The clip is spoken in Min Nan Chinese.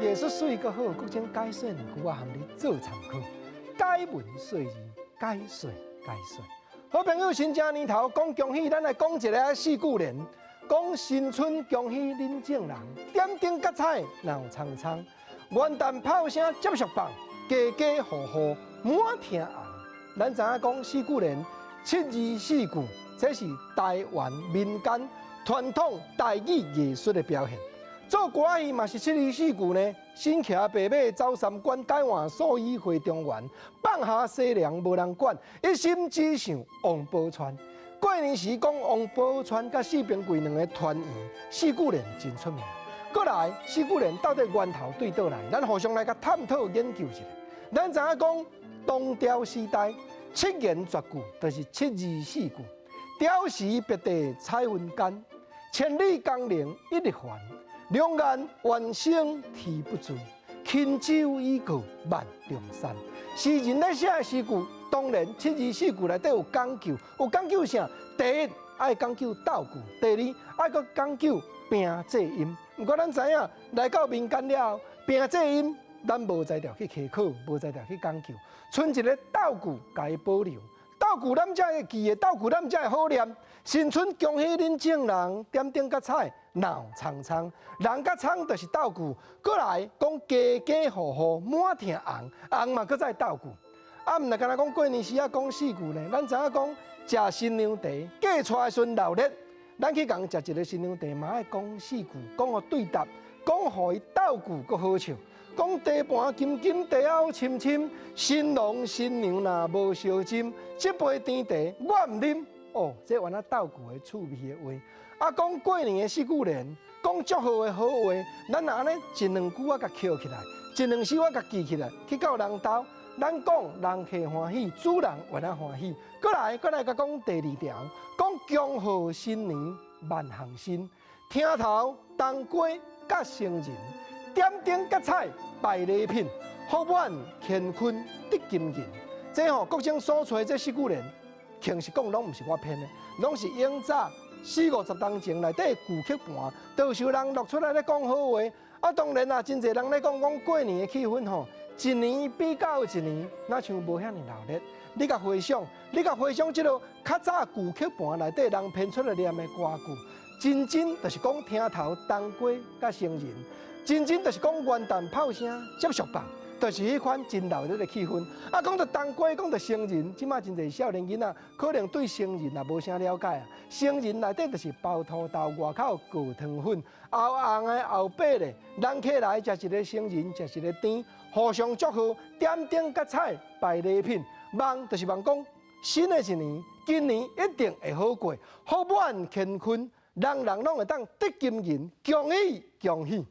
藝術媠閣好，各種解說兩句我含你做參考。解文說字，解說解說。好朋友，新正年頭講恭喜，咱來講一个四句聯，講新春恭喜恁眾人，點燈結彩鬧蒼蒼，元旦炮聲接續放，家家戶戶滿廳紅。咱知影講四句聯，七字四句，這是台灣民間傳統台語藝術的表現。做歌仔戲嘛是七字四句呢，身騎白馬走三關，改換素衣回中原，放下西涼無人管，一心只想王寶釧。過年時講王寶釧佮四平櫃兩个團圓，四句聯真出名。過來四句聯到底源頭對佗來？咱互相來共探討研究一下。咱知影講唐朝時代七言絕句，就是七字四句。雕時別地彩雲間，千里江陵一日還。兩岸猿聲啼不住，輕舟已過萬重山。詩人咧寫的詩句，當然七字四句內底有講究，有講究啥？第一愛講究鬥句，第二愛閣講究平仄音。毋過咱知影，來到民間了後，平仄音咱無才調去稽考，無才調去講究，賰一个鬥句共伊保留。鬥句咱才會記得，鬥句咱才會好念。新春恭喜恁眾人，點燈結彩鬧蒼蒼，人佮蒼就是鬥句。過來講家家戶戶滿廳紅，紅嘛閣再鬥句。啊，毋若干焦講過年時仔講四句呢？咱知影講食新娘茶，嫁娶的時陣鬧熱，咱去共食一个新娘茶嘛愛講四句，講予對答，講予伊鬥句閣好笑。講茶盤金金，茶甌深深，新郎新娘若無相斟，這杯甜茶我毋啉。哦，這原來鬥句的趣味的話。啊，講過年的四句聯，講祝賀的好話，咱若按呢一兩句仔共抾起來，一兩首仔共記起來，去到人兜，咱講人客歡喜，主人原來歡喜。閣來，閣來共講第二條，講恭賀新年萬項新，廳頭冬瓜佮生仁，點燈結彩擺禮品，福滿乾坤得金銀。這吼各種所揣這四句聯，誠實講攏毋是我編的，攏是永早四五十冬前內底舊曲盤，都是有人錄出來咧講好話。啊，當然啦，真濟人咧講講過年的氣氛吼，一年比較一年，若像無遐爾鬧熱。你共回想，你共回想這个較早舊曲盤內底人編出來念的歌句，真真就是講廳頭冬瓜佮生仁，真真就是講元旦炮聲接續放。就是彼款真鬧熱的氣氛。啊，講到冬瓜，講到生仁，這馬真濟少年囡仔可能對生仁也無啥了解啊。生仁內底就是包土豆，外口裹糖粉，後紅的後白的，人客來食一个生仁，食一个甜，互相祝賀，點燈結彩擺禮品，望就是望講新的一年，今年一定會好過，福滿乾坤，人人攏會當得金銀，恭喜恭喜！